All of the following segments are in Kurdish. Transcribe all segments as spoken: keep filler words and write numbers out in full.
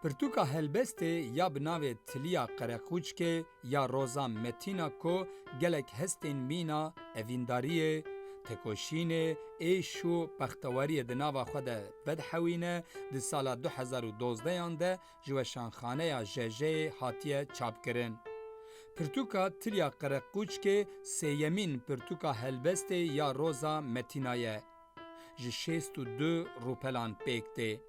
Pirtûka helbestê ya bi navê Tiliya Qereqûçkê ya Roza Metîna ku gelek hestên mîna evîndariyê, tekoşînê, êş û bextewariyê di nava xwe de vedihewîne, di sala du hezar û dozdehan de ji weşanxaneya J J'yê hatiye çapkirin. Pirtûka Tiliya Qereqûçkê sêyemîn pirtûka helbestê ya Roza Metîna ye. Ji şêst û du rûpelan pêk tê.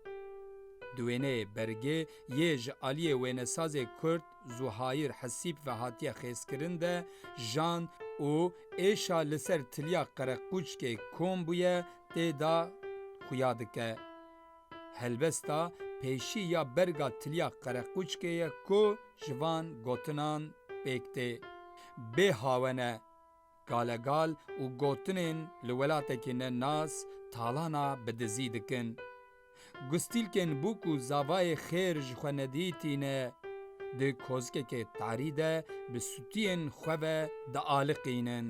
Di wêneyê bergê yê ji aliyê wênesazê Kurd Zuhayir Hesîb ve hatiye xêzkirin de jan û êşa li ser Tiliya Qereqûçkê kom bûye tê de xuya dike. Helbesta pêşî ya berga Tiliya Qereqûçkê ye ku ji van gotinan pêk tê. Bê hawene, galegal û gotinên li welatekî ne nas talana bi dizî dikin. Gustîlkên bûk û zavayê xêr ji xwe nedîtîne, di kozikekê tarî de bi sûtiyên xwe ve dialiqînin.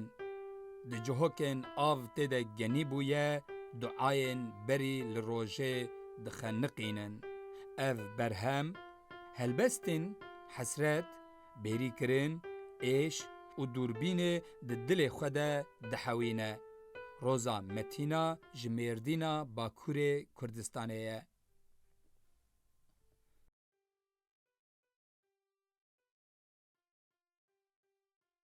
Di cihokên av tê de genî bûye, duayên berî li rojê dixeniqînin. Ev berhem, helbestên hesret, bêrîkirin, êş û dûrbînê di dilê xwe de dihewîne. Roza Metîna ji Mêrdîna Bakurê Kurdistanê ye.